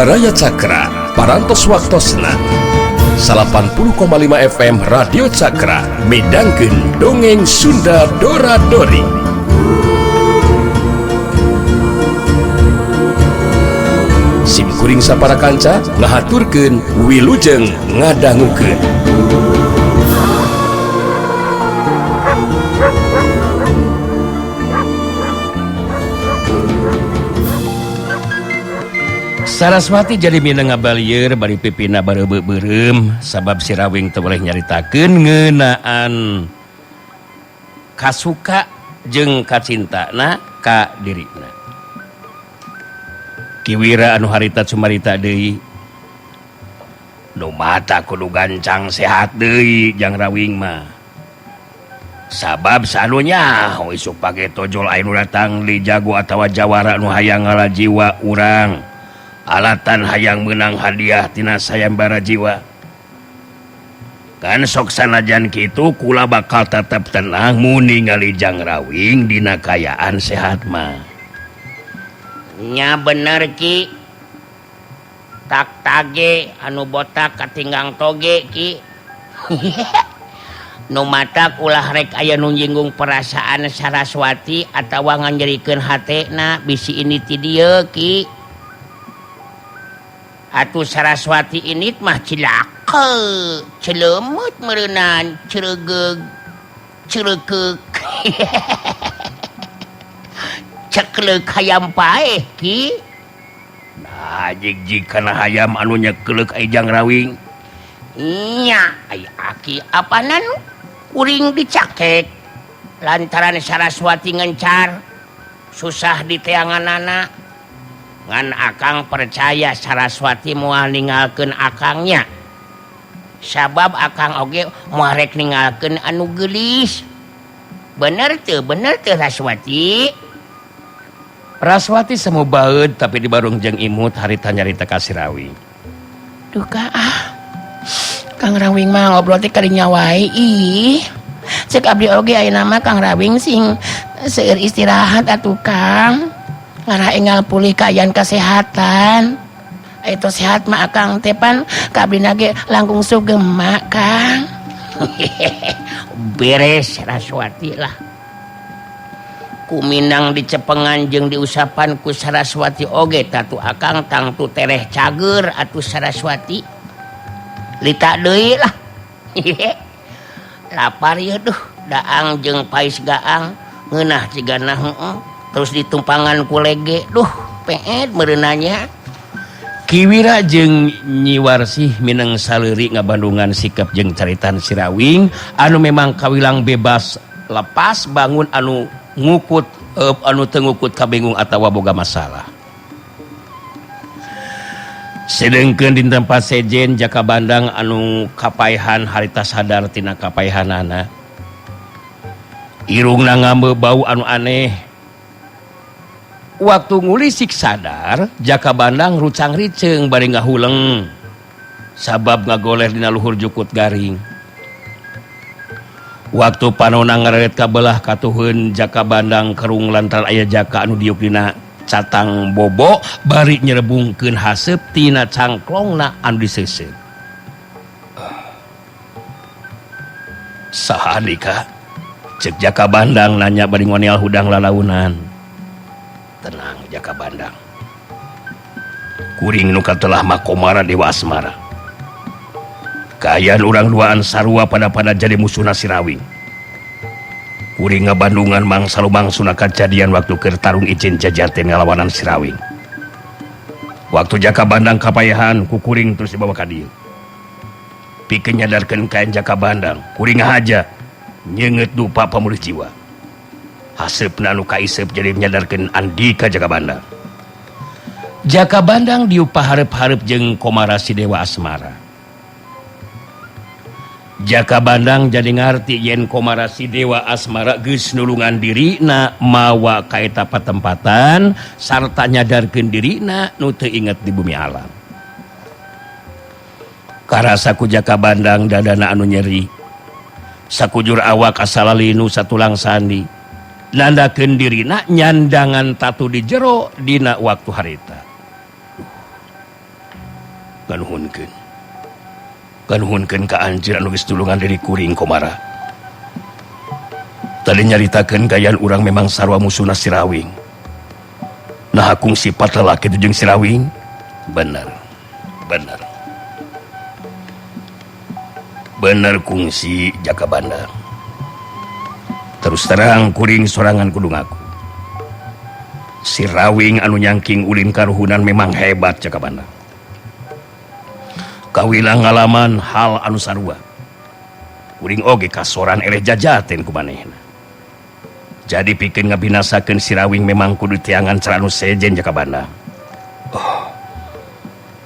Baraya Cakra, Parantos Waktosna 80,5 FM Radio Cakra midangkeun Dongeng Sunda Dora Dori. Sim kuring sapara kanca ngahaturkeun wilujeng ngadangukeun. Saraswati jadi minang ngabalieur bari pipina bareubeuk-beureum sabab si Rawing teu boleh nyaritakeun ngeunaan kasuka jeung kacintana ka dirina. Ki Wira anu harita cumarita deui. Nu mata kudu gancang sehat deui jang Rawing mah. Sabab sanunya isuk pake tojol aya nu datang di jago atawa jawara nu hayang ngala jiwa urang. Alatan hayang menang hadiah tina sayembara jiwa. Kan sok sanajan kitu kula bakal tetep tenang mun ningali Jang Rawing dina kayaan sehat mah. Nya bener Ki. Tak tage anu botak katinggang toge Ki. Nu matak ulah rek aya nu nyinggung perasaan Saraswati atawa nganyerikeun hatena bisi ini ti dieu Ki. Atuh Saraswati ini mah cilaka celemut meureunan ceregeug cerekeuk cekleuk hayam paeh Ki. Nah jig-jig kana hayam anu nyekelek ai Jang Rawing. Nya ai aki apanan kuring dicakek lantaran Saraswati ngencar susah diteanganana. Ngan akang percaya Saraswati moal ninggalkeun akangnya. Sabab akang oge moal rek ninggalkeun anu geulis. Bener teu Saraswati? Raswati semu baeud tapi dibarung jeung imut harita nyarita ka si Rawing. Duka ah. Kang Rawing mah ngobrol teh kadinya wae ih. Cek abdi oge ayeuna mah Kang Rawing sing seueur istirahat atuh Kang. Ngarah enggal pulih kaayaan kesehatan. Itu sehat mah akang teh pan ka abdina ge langkung sugema Kang. Beres Saraswati lah. Kuminang dicepengan jeung diusapan ku Saraswati oge tatu akang tangtu tereh cager atuh Saraswati. Lita deui lah. Lapar ieu duh daang jeung pais gaang ngeunah cigana heueuh. Terus ditumpangan ku lege duh peet meureunanya. Ki Wira jeung Nyi Warsih mineng saleuri ngabandungan sikap jeung caritan si Rawing anu memang kawilang bebas lepas bangun anu ngukut anu teu ngukut kabingung atawa boga masalah. Sedengkeun di tempat sejen Jaka Bandang anu kapaehan harita sadar tina kapaehanana. Irungna ngambe bau anu aneh. Waktu ngulisik sadar, Jaka Bandang rucang riceung bari ngahuleng. Sabab ngagoler dina luhur jukut garing. Waktu panona ngareret kabelah katuheun Jaka Bandang kerung lantaran aya jaka anu diuk dina catang bobo bari nyerebungkeun haseup tina cangklongna anu diseuseut. Saha Andika? Cek Jaka Bandang nanya bari ngonial hudang lalaunan. Tenang Jaka Bandang. Kuring nu katelah mah Komara Dewa Asmara. Kaayaan urang duaan sarua pada-pada jadi musuhna si Rawing. Kuring ngabandungan mangsa lumangsuna kajadian waktu keur tarung izin jajaten ngalawanan si Rawing. Waktu Jaka Bandang kapayahan ku kuring terus dibawa ka dieu. Pikeun nyadarkeun kaayaan Jaka Bandang, kuring ngahaja nyeungeut dupa pamulih jiwa. Haseupna nu kaiseup jadi menyadarkeun Andika Jaka Bandang. Jaka Bandang diupa hareup-hareup jeung Komara si Dewa Asmara. Jaka Bandang jadi ngarti yen Komara si Dewa Asmara geus nulungan dirina mawa ka eta patempatan sarta nyadarkeun dirina nu teu inget di bumi alam. Karasa ku Jaka Bandang dadana anu nyeri. Sakujur awak asalalinu satulang sandi. Nandakeun dirina nyandangan tatu di jero dina waktu harita. Nganuhunkeun. Nganuhunkeun ka anjeun anu geus tulungan diri kuring Komara. Tadi nyaritakeun gayaan urang memang sarua musuhna si Rawing. Nah kungsi sifat lalaki itu jeung si Rawing. Bener. Bener. Bener kungsi Jaka Bandang. Terus terang kuring sorangan kudu ngaku. Si Rawing anu nyangking ulin karuhunan memang hebat Jaka Bandang. Kawilang ngalaman hal anu sarua. Kuring oge kasoran eleh jajaten ku manehna. Jadi pikeun ngabinasakeun si Rawing memang kudu tiangan cara anu sejen Jaka Bandang. Oh,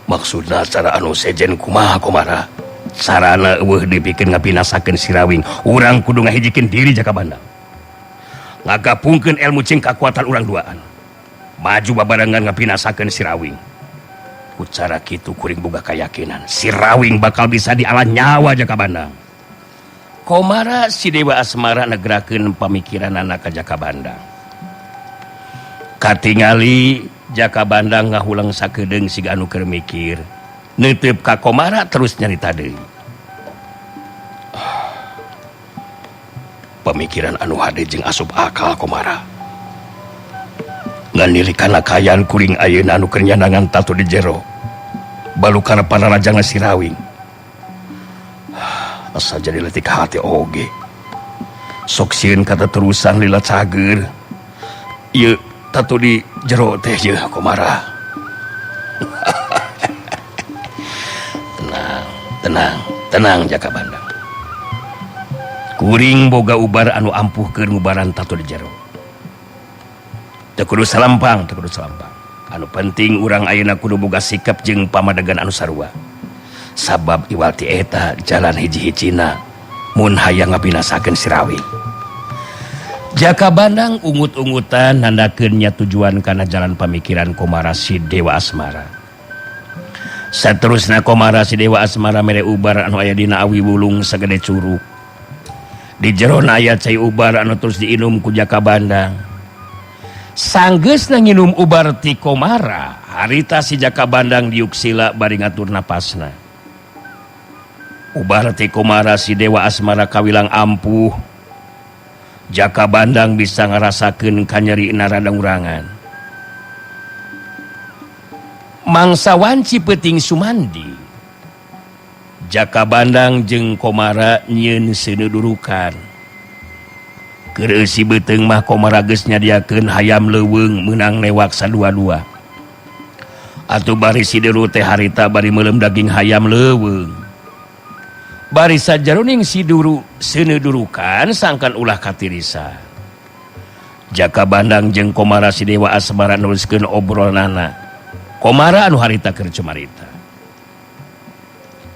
maksudna cara anu sejen kumaha Komara? Sarana eueuh dipikeun ngabinasakeun si Rawing, urang kudu ngahijikeun diri Jaka Bandang. Ngagabungkeun ilmu jeung kakuatan urang duaan. Maju babarengan ngabinasakeun si Rawing. Ku cara kitu kuring boga kayakinan si Rawing bakal bisa diala nyawa Jaka Bandang. Komara si Dewa Asmara negerakeun pamikiranana ka Jaka Bandang. Katingali Jaka Bandang ngahulang sakedeung siga anu keur mikir. Neuteup ka Komara terus nyarita deui. Pamikiran anu hade jeung asup akal Komara. Ngan nilikana kaayaan kuring ayeuna anu keur nyandangan tatu di jero. Balukana panarajana si Rawing. Asa jadi letik hati oge. Sok sieun kata terusan lila cager. Ieu tatu di jero teh yeuh Komara. Tenang, tenang, tenang Jaka Bandang. Kuring boga ubar anu ampuh keur ngubaran tatu di jero. Teu kudu salampang, teu kudu salampang. Anu penting urang ayeuna kudu boga sikap jeung pamadegan anu sarua. Sabab iwal ti eta jalan hiji-hijina mun hayang ngabinasakeun si Rawing. Jaka Bandang ungut-ungutan nandakeun nya tujuan kana jalan pamikiran Komara si Dewa Asmara. Saterusna Komara si Dewa Asmara mere ubar anu aya dina awi wulung sagede curug. Di jerona aya cai ubar anu terus diinum ku Jaka Bandang. Sanggeusna nginum ubar ti Komara, harita si Jaka Bandang diuk sila bari ngatur napasna. Ubar ti Komara si Dewa Asmara kawilang ampuh. Jaka Bandang bisa ngarasakeun kanyerina rada urangan. Mangsa wanci peuting sumandi. Jaka Bandang jeung Komara nyieun seuneu durukan. Keur eusi beuteung mah Komara geus nyadiakeun hayam leuweung meunang newak sadua-dua. Atuh bari si deru teh harita bari meuleum daging hayam leuweung. Bari sajaroning si duru seuneu durukan sangkan ulah katirisa. Jaka Bandang jeung Komara si Dewa Asmara nuliskeun obrolanana. Komara anu harita keur cumarita.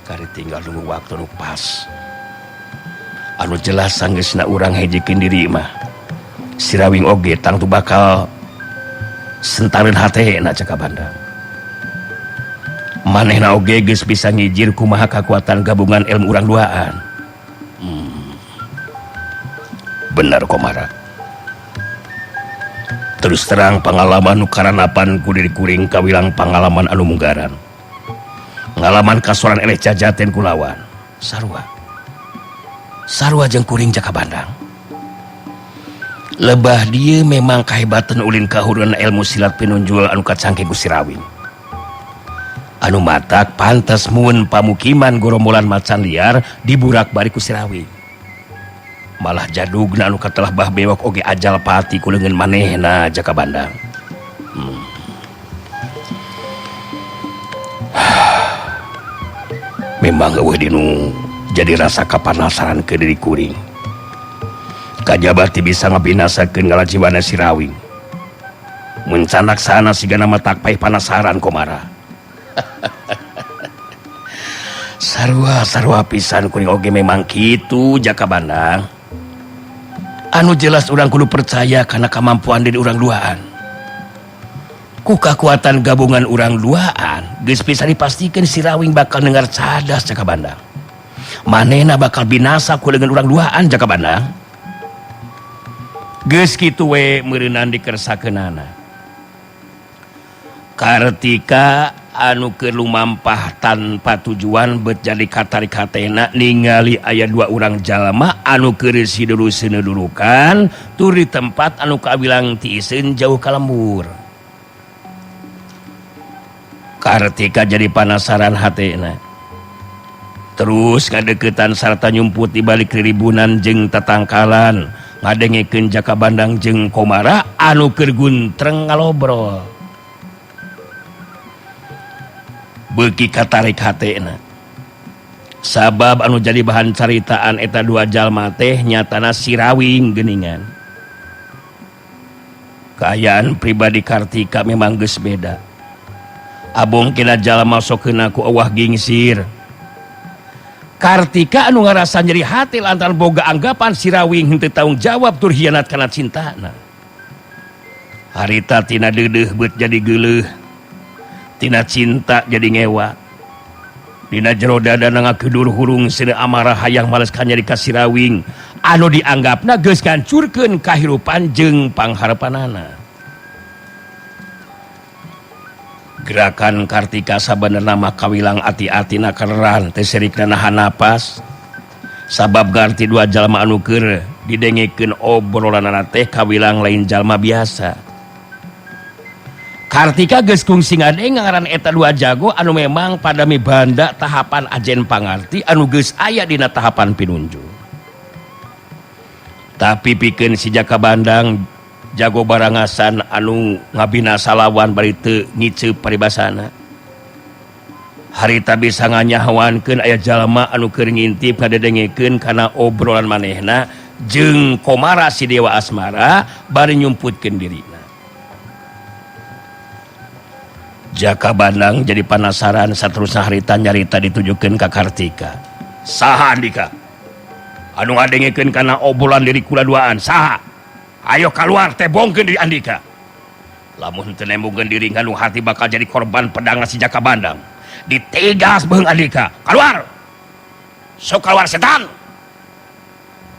Kari tinggal nunggu waktu nu pas. Anu jelas sanggeusna urang hejikeun diri mah. Si Rawing oge tangtu bakal sentareun hatena Jaka Bandang. Manehna oge geus bisa ngijir kumaha kakuatan gabungan ilmu urang duaan. Bener Komara. Terus terang pangalaman nu karanapan ku diri kuring kawilang pangalaman anu munggaran. Ngalaman kasoran eleh jajaten kulawan. Sarua. Sarua jeung kuring Jaka Bandang. Lebah dieu memang kahebatan ulin kahuruan ilmu silat pinunjul anu kacangke ku si Rawing. Anu matak pantas mun pamukiman gorombolan macan liar diburak bari ku si Rawing. Malah jadugna anu katelah bah bewok oge ajal pati ku leungeun manehna Jaka Bandang. Memang eueuh dinu jadi rasa kapanasaran ke diri kuring. Kajaba ti bisa ngabinasakeun ngalajiwana si Rawing. Mencanak sana sigana matak paeh panasaran Komara. Sarua sarua pisan kuring oge memang kitu Jaka Bandang. Anu jelas urang kudu percaya kana kamampuan diri urang duaan. Ku kakuatan gabungan urang duaan geus bisa dipastikeun si Rawing bakal dengar cadas Jaka Bandang. Manehna bakal binasa ku dengan urang duaan Jaka Bandang. Geus kitu we meureunan dikersakeunana. Kartika anu keur lumampah tanpa tujuan bet jadi katarik hatena ningali aya dua urang jalma anu keur siduru seunedurukan tur di tempat anu kawilang tiiseun jauh ka lembur. Kartika jadi panasaran hatena. Terus ngadeukeutan sarta nyumput di balik riribunan jeung tatangkalan ngadengekeun Jaka Bandang jeung Komara anu keur guntreng ngalobrol. Beuki katarik hatena. Sabab anu jadi bahan caritaan eta dua jalma teh nyatana Sirawing geuningan. Kaayaan pribadi Kartika memang geus beda. Abong kena jalma sok keuna ku euwah gingsir. Kartika anu ngarasa nyeri hati lantaran boga anggapan Sirawing henteu tanggung jawab tur hianat kana cintana. Harita tina deudeuh beut jadi geuleuh. Tina cinta jadi ngewa. Dina jero dada ngakedur hurung seuneu amarah hayang males kanyari ka Sirawing anu dianggapna geus ngancurkeun kahirupan jeung pangharepanana. Gerakan Kartika sabenerna mah kawilang ati-atina kereran teh serikna nahan napas. Sabab garti dua jalma anu keur didengekeun obrolanana teh kawilang lain jalma biasa. Kartika geus kungsi ngadeng ngaran eta dua jago anu memang padami banda tahapan ajen pangarti anu geus aya dina tahapan pinunjul. Tapi pikeun si Jaka Bandang jago barangasan anu ngabina salawan bari teu ngiceup paribasana. Harita bisa nganyahoankeun aya jalma anu keur ngintip ngadedengekeun kana obrolan manehna jeung Komara si Dewa Asmara bari nyumputkeun dirina. Jaka Bandang jadi panasaran saterusna harita nyarita ditujukeun ka Kartika. Saha Andika? Anu ngadengekeun kana obrolan diri kula duaan saha? Ayo keluar tebongkeun diri Andika. Lamun teu nembongkeun diri nganu hati bakal jadi korban pedang si Jaka Bandang. Ditegas beung Andika. Keluar. Sok keluar setan.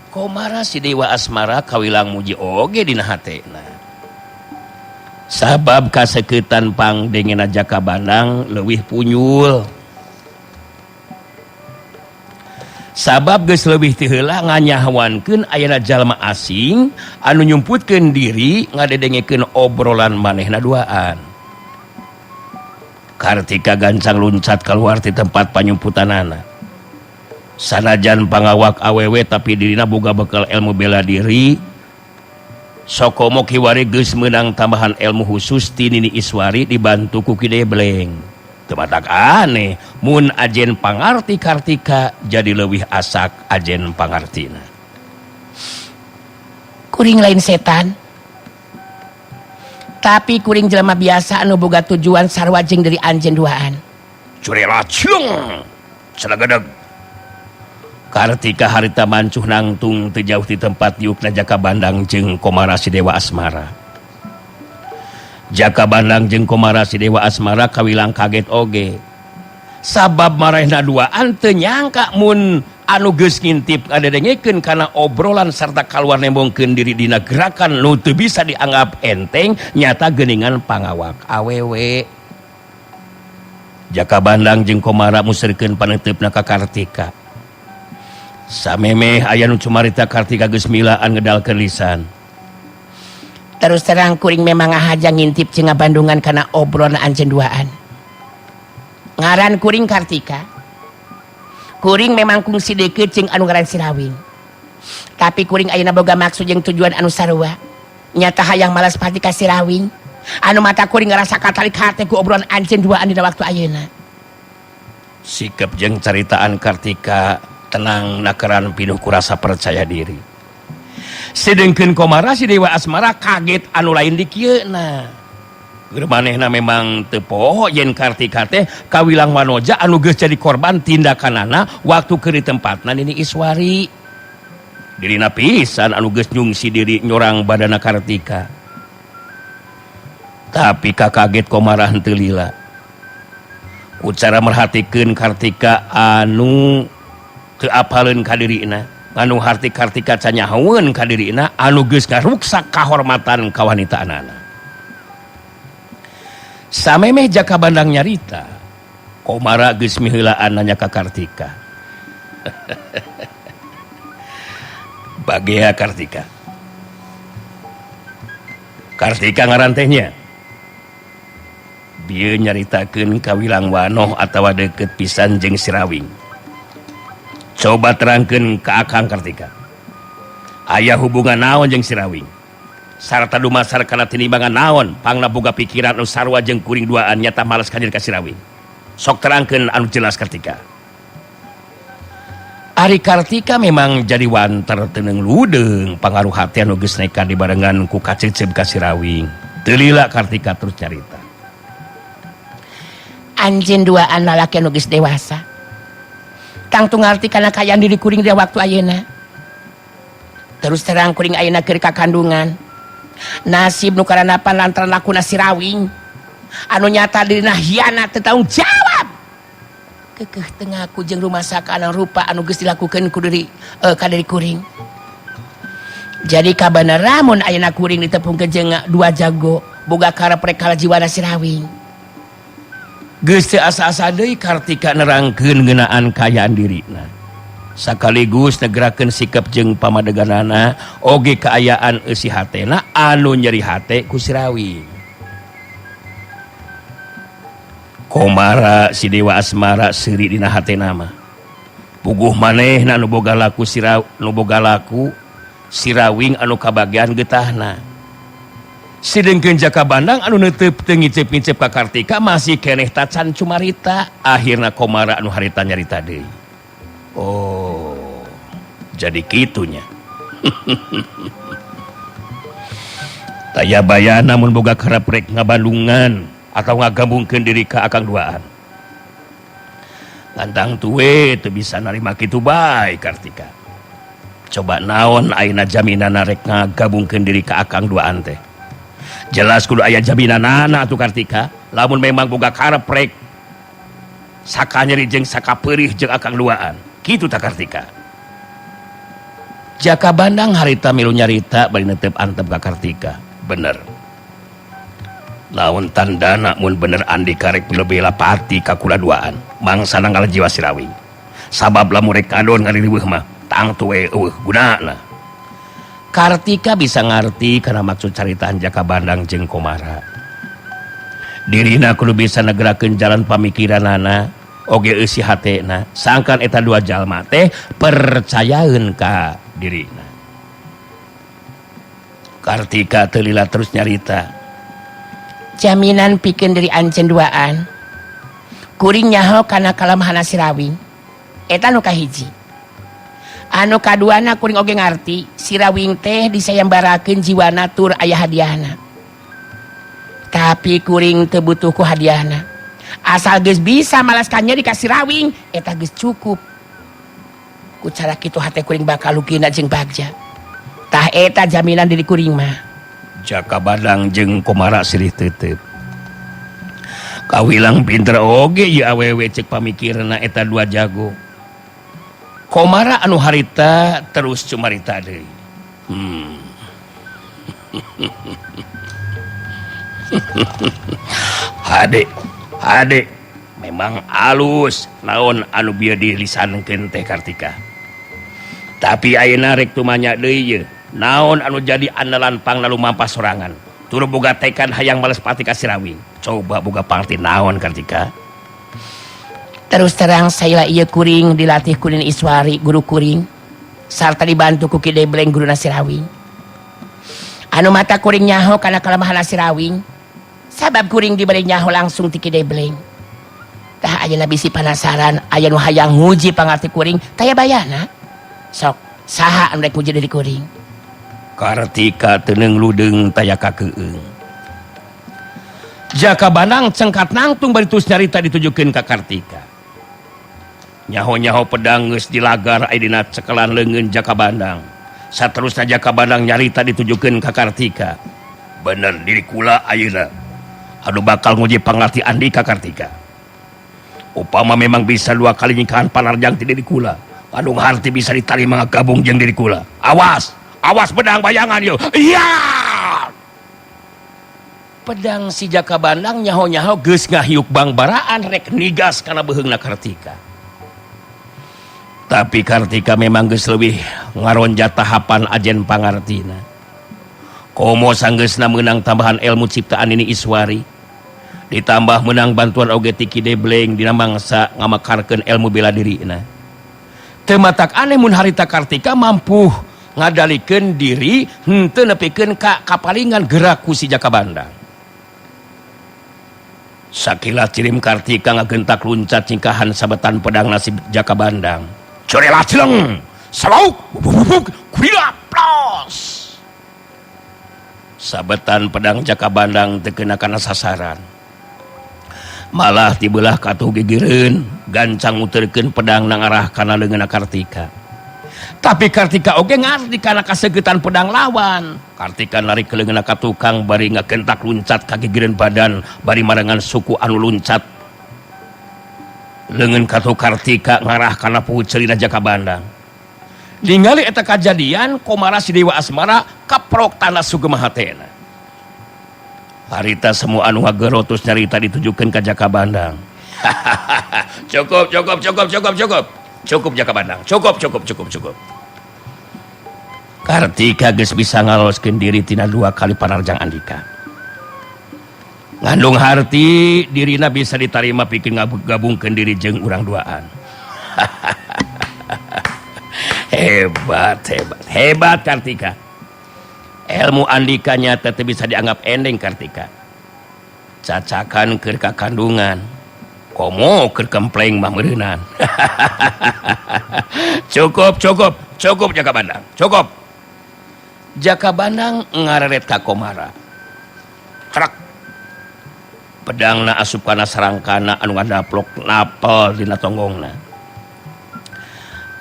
Komara si Dewa Asmara kawilang muji oge dina hatena. Sabab kaseketan pangdengena Jaka Bandang leuwih punyul. Sabab geus leuwih ti heula nganyahoankeun ayana jalma asing anu nyumputkeun diri ngadedengekeun obrolan manehna duaan. Kartika gancang luncat keluar ti tempat panyumputanana. Sanajan pangawak awewe tapi dirina boga bekal ilmu bela diri. Sokomo kiwari geus meunang tambahan ilmu khusus ti Nini Iswari dibantu ku Ki Debleng. Teu matak aneh mun ajen pangarti Kartika jadi leuwih asak ajen pangartina. Kuring lain setan. Tapi kuring jelema biasa anu boga tujuan sarua jeung diri anjeun duaan. Curela ciung. Celagedeg. Kartika harita mancuh nangtung teu jauh ti tempat diukna Jaka Bandang jeung Komara si Dewa Asmara. Jaka Bandang jeung Komara si Dewa Asmara kawilang kaget oge. Sabab marehna duaan teu nyangka mun anu geus ngintip ngadedengekeun kana obrolan sarta kaluar nembongkeun diri dina gerakan nu teu bisa dianggap enteng nyata geuningan pangawak awewe. Jaka Bandang jeung Komara muserkeun paneuteup-na ka Kartika. Samemeh aya nu cumarita Kartika geus milaan ngedalkeun lisan. Terus terang kuring memang ngahaja ngintip jeung ngabandungan kana obrolan anjeun duaan. Ngaran kuring Kartika. Kuring memang kungsi deukeut jeung anu ngaran Sirawing. Tapi kuring ayeuna boga maksud jeung tujuan anu sarua. Nyata hayang malas pati ka Sirawing. Anu mata kuring ngarasa katarik hate ku obrolan anjeun duaan dina waktu ayeuna. Sikep jeung caritaan Kartika tenang nakeran pinuh kurasa percaya diri. Sedengkeun Komara si Dewa Asmara kaget anu lain di kieuna. Keur manehna memang teu poho yen Kartika teh kawilang manoja anu geus jadi korban tindakanana waktu keur di tempatna Nini Iswari. Dirina pisan anu geus nyungsi diri nyorang badana Kartika. Tapi kakaget Komara henteu lila. Ku cara merhatikeun Kartika anu teu apaleun ka dirina, anu harti Kartika canyahoeun ka dirina anu geus ngaruksak kahormatan kawanitaanana. Samemeh Jaka Bandang nyarita, Komara geus miheulaan nanya ka Kartika. Bagea Kartika. Kartika ngaran teh nya. Bieu nyaritakeun ka Wilang Wanoh atawa deukeut pisan jeung Sirawing. Coba terangkeun ka Akang Kartika. Aya hubungan naon jeung Sirawing? Sarta dumasar kana tinimbangan naon pangna boga pikiran anu sarua jeung kuring duaan nyata males kanjir ka Sirawing. Sok terangkeun anu jelas Kartika. Ari Kartika memang jadi wanter teu ludeung pangaruh hate anu geus nekat dibarengan ku kacecep ka Sirawing. Teu lila Kartika terus carita. Anjeun duaan lalaki anu geus dewasa. Tangtu ngarti kana kaayaan diri kuring di waktu ayeuna. Terus terang kuring ayeuna keur kakandungan. Nasib nu karanapan lantaran lakuna Sirawing anu nyata dirina hianat teu tanggung jawab. Kekeh teu ngaku jeung rumasa kana rupa anu geus dilakukeun ku diri ka diri kuring. Jadi kabeneran mun ayeuna kuring ditepungkeun jeung dua jago boga karep rek kalajiwana Sirawing. Geus teu asa-asa deui Kartika nerangkeun ngeunaan kaayaan dirina. Sakaligus negerakeun sikap jeung pamadeganana oge kaayaan eusi hatena anu nyeri hate ku Sirawing. Komara si Dewa Asmara seuri dina hatena mah. Puguh manehna nu boga laku nu boga laku Sirawing anu kabagian getahna. Sedengkeun Jaka Bandang anu neuteup teu ngiceup-ngiceup ka Kartika masih keneh tacan cumarita. Akhirna Komara anu harita nyarita deui. Oh, jadi kitunya. Taya baya namun boga karep rek ngabandungan atau ngagabungkeun diri ka akang duaan. Ngantang tuwe teu bisa narima kitu bae Kartika. Coba naon ayeuna jaminanna rek ngagabungkeun diri ka akang duaan teh. Jelas kudu aya jaminanana atuh Kartika. Lamun memang boga karep rek sakanyeri jeung sakapeurih jeung akang duaan. Kitu ta Kartika. Jaka Bandang harita milu nyarita bari netep antep ka Kartika. Bener. Lawan tandana mun bener Andika rek lebih pati ka kula duaan. Mangsa nanggal jiwa Sirawing. Sabab lamun rek kadon ngaririweuh mah tangtu we eueuh gunana. Kartika bisa ngarti kana maksud caritaan Jaka Bandang jeung Komara. Dirina kudu bisa negerakeun jalan pamikiranana oge eusi hatena sangkan eta dua jalma teh percayaeun ka dirina. Kartika teu lila terus nyarita. Jaminan pikeun diri anjeun duaan. Kuring nyaho kana kalemahanna Sirawing. Eta nu kahiji. Anu kaduana kuring oge ngarti Sirawing teh disayambarakeun jiwana tur aya hadiahna. Tapi kuring teu butuh ku hadiahna. Asal geus bisa malaskannya dikasih Sirawing eta geus cukup. Ku cara kitu hate kuring bakal lukina jeung bagja. Tah eta jaminan diri kuring mah. Jaka Bandang jeung Komara silih teuteub. Kawilang pinter oge ieu awewe ceuk pamikirna eta dua jago. Komara anu harita terus cumarita deui. Hade, hade, memang alus naon anu bieu dilisankeun teh Kartika. Tapi ayeuna rek tumanya deui ye. Naon anu jadi andalan pangna lumampas sorangan. Tur boga tekad hayang males pati ka Sirawing. Coba boga pangti naon Kartika? Terus terang saya ieu kuring dilatih ku Nini Iswari guru kuring sarta dibantu ku Ki Debleng guruna Sirawing. Anu mata kuring nyaho kana kalemahan Sirawing. Sabab kuring diberi nyaho langsung ti Ki Debleng. Tah ayeuna bisi panasaran aya nu hayang nguji pangarti kuring taya bayana. Sok saha anu rek nguji diri kuring? Kartika teu ludeung taya kakeung. Jaka Bandang cengkat nangtung bari terus nyarita ditujukeun ka Kartika. Nyaho-nyaho pedang geus dilagar aya dina cekelan leungeun Jaka Bandang. Saterusna Jaka Bandang nyarita ditujukeun ka Kartika. Bener diri kula ayeuna anu bakal nguji pangarti Andika Kartika. Upama memang bisa dua kali nyikahan panarjang ti diri kula, anu harti bisa ditarima ngagabung jeung diri kula. Awas, awas pedang bayangan yo. Iya. Pedang si Jaka Bandang nyaho-nyaho geus ngahiuk bangbaraan rek nigas kana beuheungna Kartika. Tapi Kartika memang geus leuwih ngaronjat tahapan ajen pangartina. Komo sanggeusna meunang tambahan ilmu ciptaan Nini Iswari. Ditambah menang bantuan oge ti Ki Debleng dina mangsa ngamakarkeun ilmu bela dirina. Teu matak aneh mun harita Kartika mampu ngadalikeun diri henteu nepikeun ka kapalingan gerak ku si Jaka Bandang. Sakila cirim Kartika ngagentak luncat cingkahan sabetan pedang nasib Jaka Bandang. Corela celeng, salauk, bubuk, kurila, plos. Sabetan pedang Jaka Bandang teu kena kana sasaran. Malah tibelah katuh gigireun, gancang muterkeun pedang nangarah kana leungeunna Kartika. Tapi Kartika oge ngarti kana kasegetan pedang lawan. Kartika narik ke leungeunna ka tukang bari ngagentak luncat ka gigireun badan bari marengan suku anu luncat. Leungeun katuh Kartika ngarah kana puhut ceulina Jaka Bandang. Ningali eta kajadian Komara si Dewa Asmara kaprok tanda sugema hatena. Harita semua anu ngagerotus nyarita ditujukeun ka Jaka Bandang. Cukup cukup cukup cukup cukup. Cukup Jaka Bandang. Cukup cukup cukup cukup. Kartika geus bisa ngaloloskeun diri tina dua kali panarjang Andika. Ngandung harti dirina bisa ditarima pikeun ngagabungkeun diri jeung urang duaan. Hebat hebat hebat Kartika. Ilmu Andika nyata teu bisa dianggap endeng Kartika. Cacakan keur ka kandungan. Komo keur kempleng mah meureunan. Cukup cukup cukup Jaka Bandang. Cukup. Jaka Bandang ngareret ka Komara. Trek. Pedangna asup kana sarangkana anu ngadaplok napel dina tonggongna.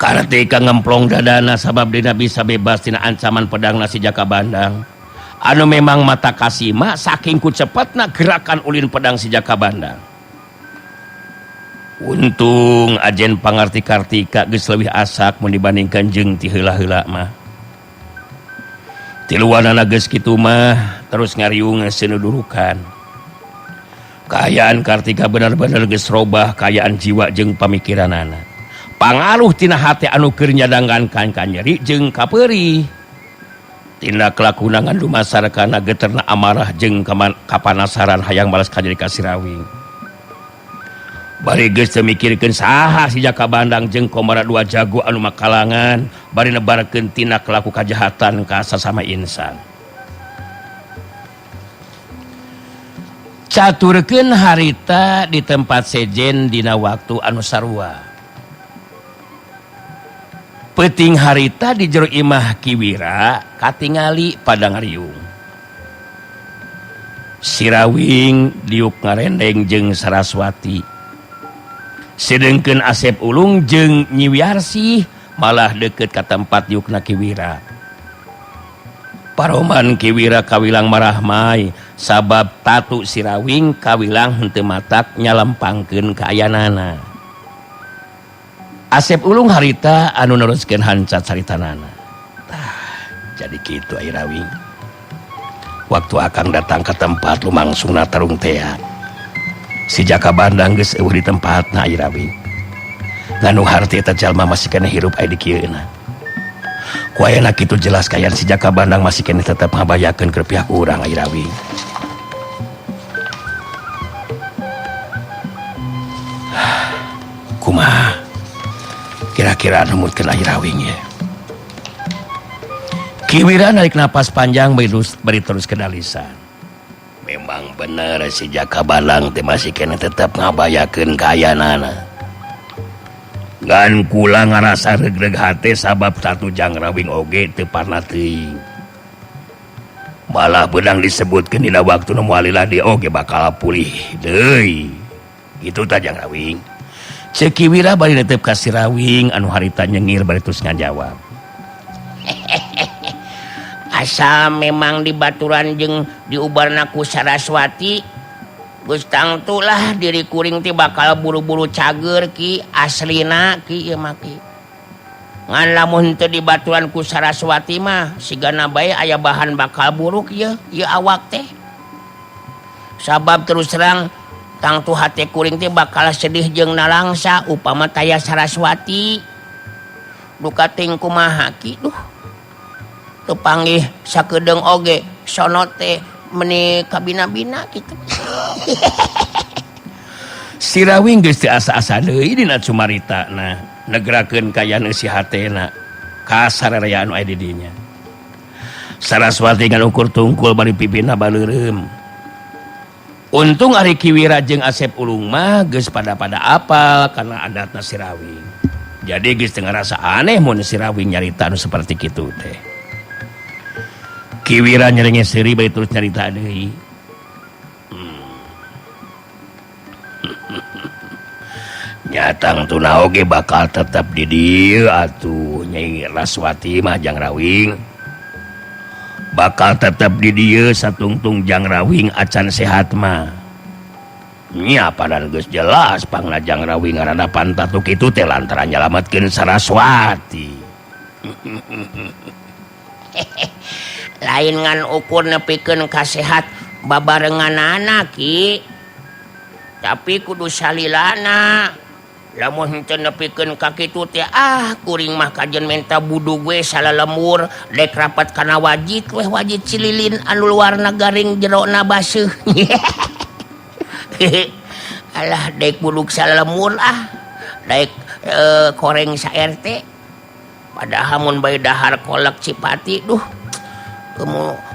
Kartika ngemplong dadana sabab dina bisa bebas tina ancaman pedangna si Jaka Bandang. Anu memang mata kasima saking ku cepatna gerakan ulin pedang si Jaka Bandang. Untung ajen pangarti Kartika geus leuwih asak mun dibandingkan jeung ti heula-heula mah. Tiluanana geus kitu mah terus ngariung seunudurukan. Kaayaan Kartika bener-bener geus robah kaayaan jiwa jeung pamikiranana. Pangaruh tina hate anu keur nyadangkan ka nyeri jeung kapeurih. Tindak lakuna ngan dumasar kana geterna amarah jeung kapanasaran hayang balas kajadi ka Sirawing. Bari geus teu mikirkeun saha si Jaka Bandang jeung Komara dua jago anu makalangan bari nebarkeun tindak laku kajahatan ka sasama insan. Caturkeun harita di tempat sejen dina waktu anu sarua. Peuting harita di jero imah Ki Wira katingali pada ngariung. Sirawing diuk ngarendeng jeung Saraswati. Sedengkeun Asep Ulung jeung Nyi Wiarsih malah deukeut ka tempat diukna Ki Wira. Paroman Ki Wira kawilang marahmai sabab tatu Sirawing kawilang henteu matak nyalempangkeun kaayanana. Asep Ulung harita anu neruskeun hancat caritanana. Tah, jadi kitu ai Rawing. Waktu akang datang ke tempat lumangsungna tarung tea. Si Jaka Bandang geus eueuh di tempatna ai Rawing. Nganu harti eta jalma masih keneh hirup ai di kieuna. Ku ayana kitu jelas kayan si Jaka Bandang masih keneh tetep ngabayakeun keur pihak urang ai Rawing. Kumaha? Kira-kira numutkeun ai Rawing ye. Ki Wira narik napas panjang bari terus kedalisan. Memang bener si Jaka Bandang teh masih keneh tetep ngabayakeun kaayanana. Ngan kula ngarasa regreg hate sabab satu Jang Rawing oge teu parna teuing. Malah beunang disebutkeun dina waktu nu moal lila deui oge bakal pulih deui. Kitu tah Jang Rawing. Ceuk Ki Wira bari netep ka si Rawing anu harita nyengir bari terus ngajawab. Asa memang dibaturan jeung diubarna ku Saraswati geus tangtulah diri kuring teh bakal buru-buru cager ki aslina ki ieu mah ki. Ngan lamun teu dibaturan ku Saraswati mah sigana bae aya bahan bakal buruk ieu ieu awak teh. Sabab terus terang tangtu hate kuring teh bakal sedih jeung nalangsa upama taya Saraswati. Duka ting kumaha ki duh. Teu panggih sakedeung oge sono teh meni kabina-bina kitu. Sirawing geus teu asa-asa deui dina cumaritana, negrakeun kaayaan eusi hatena ka sararea anu aya di dinya. Saraswati ngan ukur tungkul bari pipina baleureum. Untung ari Ki Wira jeung Asep Ulung mah geus pada-pada apal kana adatna Sirawing. Jadi geus teu ngarasa aneh mun Sirawing nyarita anu saperti kitu teh. Ki Wira nyerenge seuri bari terus nyarita deui. Nyatang tuna oge bakal tetep di dieu atuh Nyai Raswati mah Jang Rawing. Bakal tetep di dieu satungtung Jang Rawing acan sehat mah. Nya padan geus jelas pangna Jang Rawing ngaranna pantatu kitu teh lantaran nyalametkeun Saraswati. Lain ngan ukur nepikeun kasehat babarenganana Ki. Tapi kudu salilana. Lamun henteu nepikeun ka kitu teh ah kuring mah kajen menta budug we salalembur dek rapat kana wajit weh wajit cililin anu luarna garing jerona baseuh. Alah dek budug salalembur ah dek koreng sa RT. Padahal mun bae dahar kolak Cipati duh.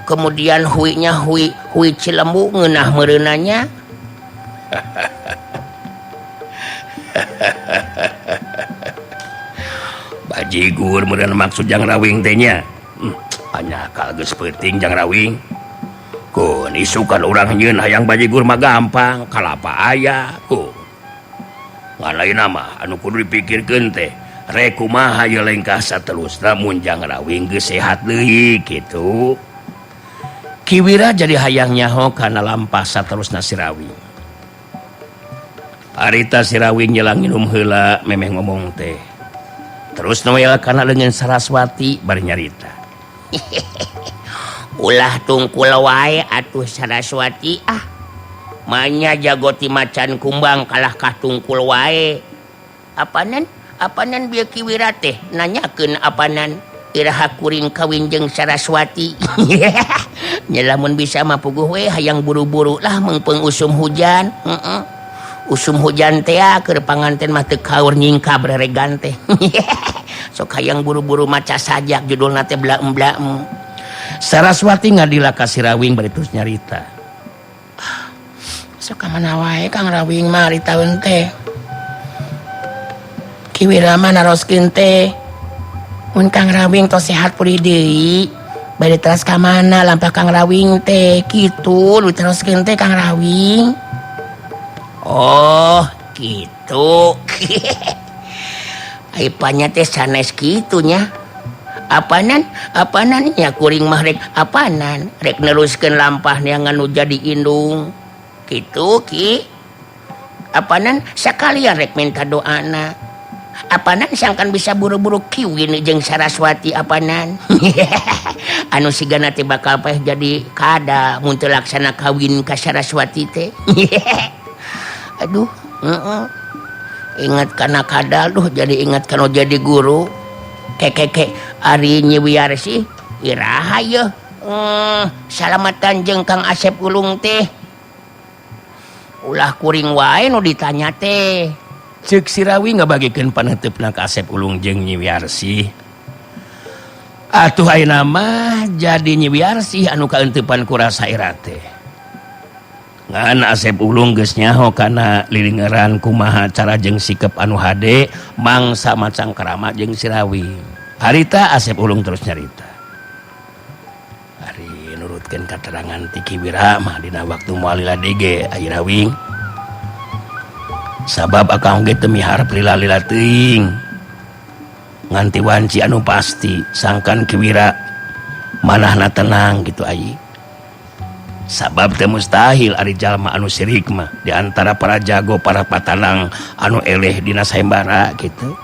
Kemudian huinya hui hui Cilembu ngeunah meureunanya. Bajigur meureun maksud Jang Rawing teh nya. Hanya akal geus peuting Jang Rawing. Kun isukan urang nyieun hayang bajigur mah gampang, kalapa aya kun. Ngan lain mah anu kudu dipikirkeun teh rek kumaha ieu lengkah saterusna mun Jang Rawing geus sehat deui kitu. Ki Wira jadi hayang nyaho kana lampah saterusna Sirawing. Harita Sirawing nyelang nginum heula memeh ngomong teh. Terus noel kana leungeun Saraswati bari nyarita. Ulah tungkul wae atuh Saraswati ah. Manya jago ti macan kumbang kalah ka tungkul wae. Apanan? Apanan bieu Ki Wira teh nanyakeun apanan iraha kuring kawin jeung Saraswati. Nya lamun bisa mah puguh we hayang buru-buru lah meungpeung usum hujan. Heeh. Usum hujan teh keur panganten mah teu kaur nyingkab reregan teh. Sok hayang buru-buru maca sajak judulna teh bla-bla. Saraswati ngadila ka Sirawing bari terus nyarita. Sok ka mana wae Kang Rawing mah haritaeun teh. Ki Wira mah naroskeun teh. Mun Kang Rawing tos sehat pulih deui, bade teras ka mana lampah Kang Rawing teh kitu nu teroskeun teh Kang Rawing. Oh, gitu. Aipanya teh sanes kitunya. Apanan? Apanan nya kuring mah rek apanan? Rek neruskeun lampah neangan nu jadi indung. Kitu Ki. Apanan sakalian rek minta doana. Apanan sangkan bisa buru-buru kiwin jeung Saraswati apanan. Anu sigana teh bakal paeh jadi kada mun teu laksana kawin ka Saraswati teh. Aduh, ingat kana kadal duh jadi ingat kana jadi guru. Kekeke ari Nyi Wiarsih iraha yeuh. Salamatan jeung Kang Asep Ulung teh. Ulah kuring wae nu ditanya teh. Ceuk Sirawing ngabagikeun paneuteup ka Asep Ulung jeung Nyi Wiarsih. Atuh ayeuna mah jadi Nyi Wiarsih anu kaeuteupan ku rasa era teh. Ngan Asep Ulung geus nyaho kana lilingeran kumaha cara jeung sikep anu hade mangsa macang karama jeung Sirawing. Harita Asep Ulung terus nyarita. Ari nurutkeun katerangan ti Ki Wira mah dina waktu moal lila deui ge Rawing. Sabab akang ge teu miharep lila-lila teuing. Nganti wanci anu pasti sangkan Ki Wira manahna tenang gitu ayi. Sabab teu mustahil ari jalma anu sirik mah di antara para jago para patanang anu eleh dina sayembara gitu.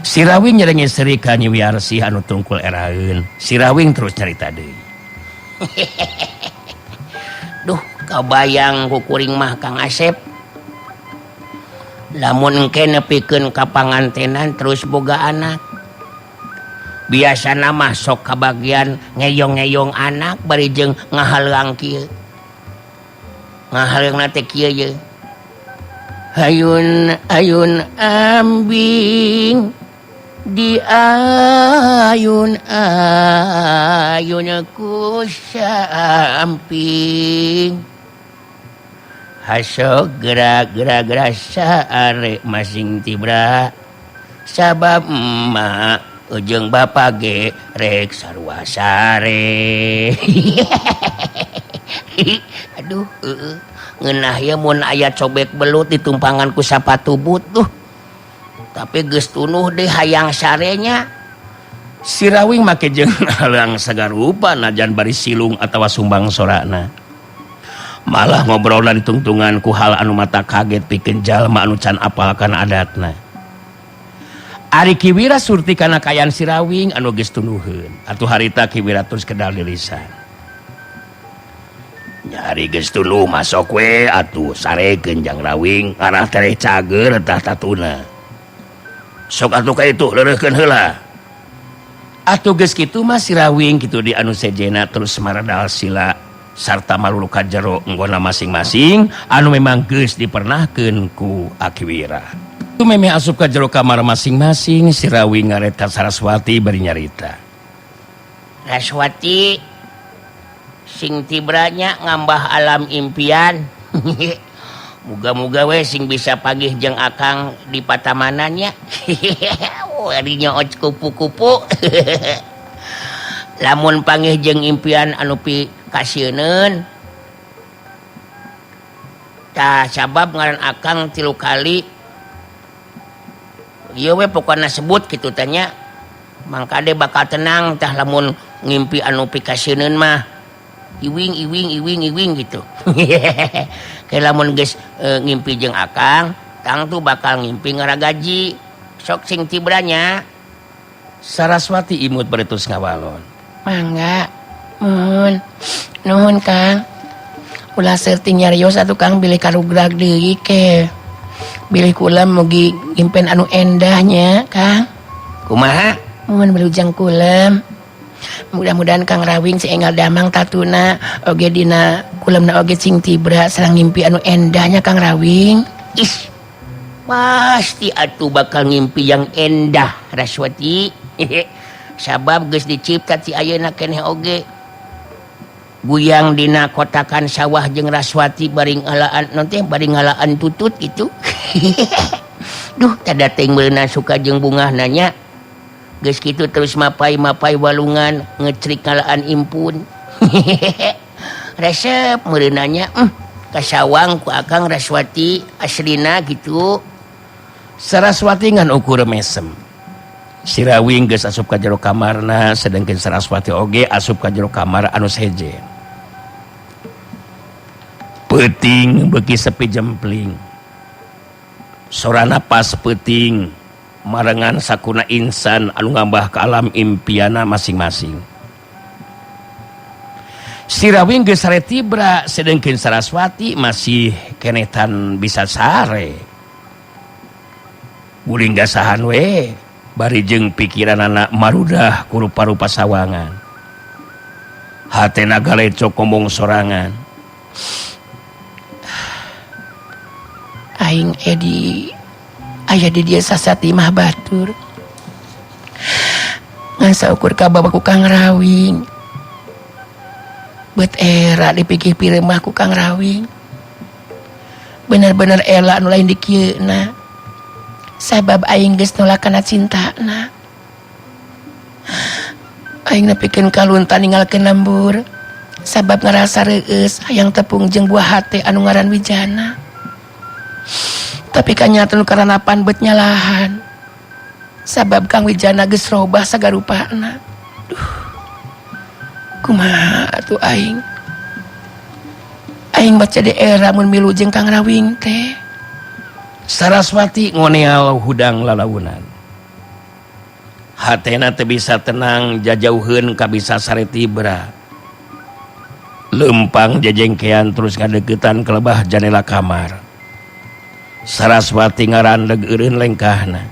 Sirawing nyerenge seuri ka Nyi Wiarsih anu tungkul eraeun. Sirawing terus nyarita deui. Duh Kabayang ku kuring mah Kang Asep. Lamun engke nepikeun ka pangantenan terus boga anak. Biasana mah sok kabagian ngeyong-ngeyong anak bari jeung ngahaleuang kieu. Ngahaleuangna teh kieu ye. Hayun ayun ambing di ayun ayun ku samping. Hasok gerak-gerak sare masing tibra sabab emak ujung bapak ge rek sarua sare. Aduh, ngeunah ye mun aya cobek belut ditumpangan ku sapatu but tuh. Tapi geus tunuh deh hayang sarenya. Sirawing make jeung halang sagarupa najan bari silung atawa sumbang sorana. Malah ngobrolan ditungtungan ku hal anu mata kaget pikeun jalma anu can apal kana adatna. Ari Ki Wira surti kana kaayaan Sirawing anu geus tunuheun. Atuh harita Ki Wira terus kedal di lisan. Nyari geus tunuh masok we atuh sarekeun jang Rawing ngarah tereh cager tah tatuna. Sok atuh ka itu leureuhkeun heula. Atuh geus kitu mah Sirawing kitu di anu sejena terus maradal sila sarta marulu ka jero enggona masing-masing anu memang geus dipernahkeun ku Aki Wira. Tu memeh asup ka jero kamar masing-masing Sirawing ngareta Saraswati bari nyarita. Saraswati sing tibranya ngambah alam impian. Muga-muga we sing bisa pagih jeung akang di patamanannya. Ari nyoot kupu-kupu. Lamun pangih jeung impian anu pi kasieun. Tah sabab ngaran akang 3 kali. Ieu we pokona sebut kitu teh nya. Mangkade bakal tenang tah lamun ngimpi anu pikasieun mah. Iwing iwing iwing iwing gitu. Kayak lamun geus ngimpi jeung akang, tang tuh bakal ngimpi ngaragaji. Sok sing tibranya. Saraswati imut bari terus ngawalon. Mangga. Mun. Nuhun Kang. Ulah serting nyarios atuh Kang bilih karugrag deui ke. Bilih kula mugi ngimpen anu endahnya Kang. Kumaha? Mun wilujeng kulem. Mudah-mudahan Kang Rawing si enggal damang tatuna oge dina kulemna oge sing tibra sareng ngimpi anu endahnya Kang Rawing. Ih, pasti atuh bakal ngimpi yang endah Raswati. Sabab geus dicipta ti ayeuna keneh oge. Guyang dina kotakan sawah jeung Raswati bari ngalaan non teh bari ngalaan tutut gitu. Duh, tada teh meunang suka jeung bungahna nya. Geus kitu terus mapai-mapai walungan ngecrik ngalaan impun. Resep meureunanya kasawang ku akang Raswati aslina gitu. Saraswati ngan ukur mesem. Sirawing geus asup ka jero kamarna sedengkeun Saraswati oge asup ka jero kamar anu sejen. Peuting beuki sepi jempling. Sorana pas peuting marengan sakuna insan anu ngambah ka alam impiana masing-masing. Sirawing geus sare tibra sedengkeun Saraswati masih kenetan bisa sare. Guling gasahan we bari jeung pikiranana marudah ku rupa-rupa sawangan. Hatena galecok ngomong sorangan. Aing Edi aya di dia sasati mah batur. Ngan saukur ka bawa ku Kang Rawing. Bet era dipikir piremah ku Kang Rawing. Bener-bener ela nu lain dikieuna. Sabab aing geus nolak kana cintana. Aing nepikeun kalunta ninggalkeun lembur. Sabab ngarasa reueus hayang tepung jeung buah hate anu ngaran Wijana. Tapi kanyata nu karanapan bet nyalahan. Sabab Kang Wijana geus robah sagarupana. Duh. Kumaha atuh aing? Aing baca di era mun milu jeung Kang Rawing teh. Saraswati ngoneal hudang lalaunan. Hatena teu bisa tenang jajauheun ka bisa sare tibra. Lempang jejengkean terus ngadeukeutan ka lebah janela kamar. Saraswati ngarandeg eureun lengkahna.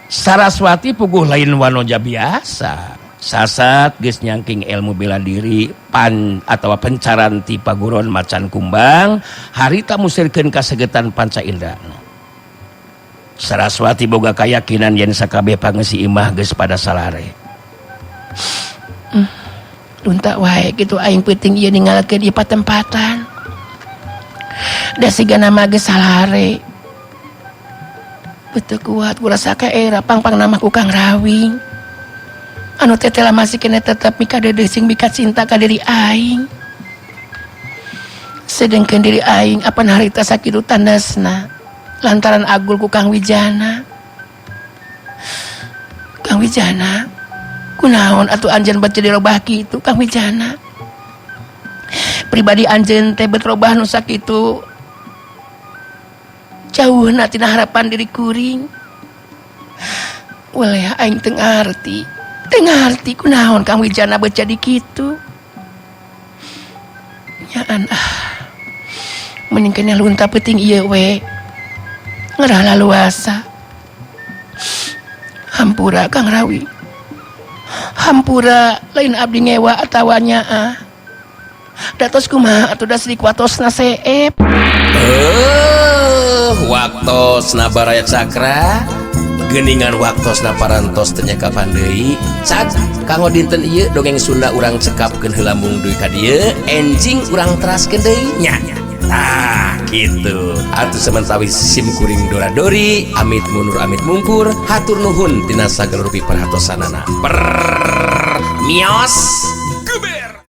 Saraswati puguh lain wanoja biasa. Sasat geus nyangking ilmu bela diri pan atawa pencaran ti paguron macan kumbang harita musirkeun kasegetan panca indrana. Saraswati boga kayakinan yen sakabeh pangeusi imah geus pada salare. Lunta wae kitu aing peuting ieu ninggalkeun ieu patempatan. Da sigana mah geus salare. Beuteung kuat kurasa ka era pangpang nama ku Kang Rawing. Anu tetela masih kena tetep mikadeudeuh sing mika cinta ka diri aing. Sedengkeun diri aing apan harita sakitu tandasna lantaran agul ku Kang Wijana. Kang Wijana, kunaon atuh anjeun bet jadi robah kitu Kang Wijana? Pribadi anjeun teh bet robah nu sakitu jauhna tina harapan diri kuring. Weleh aing teu ngarti. Teu ngarti kunaon Kang Wijana bet jadi kitu. Nyaan ah. Mending keneh lunta peuting ieu we. Ngerah laluasa. Hampura Kang Rawi. Hampura lain abdi ngewa atawa nyaah. Datos kumaha atuh da sidik watosna seep. Waktosna Baraya Cakra. Geningan waktosna parantos teu nyakapan deui. Cak kanggo dinten ieu dongeng Sunda urang cekapkeun heula mung dugi ka dieu, enjing urang teraskeun deui nya. Tah kitu. Atuh samentawis sim kuring dora dori amit mundur amit mungkur hatur nuhun tina sagala rupi perhatosanana. Per mios geber.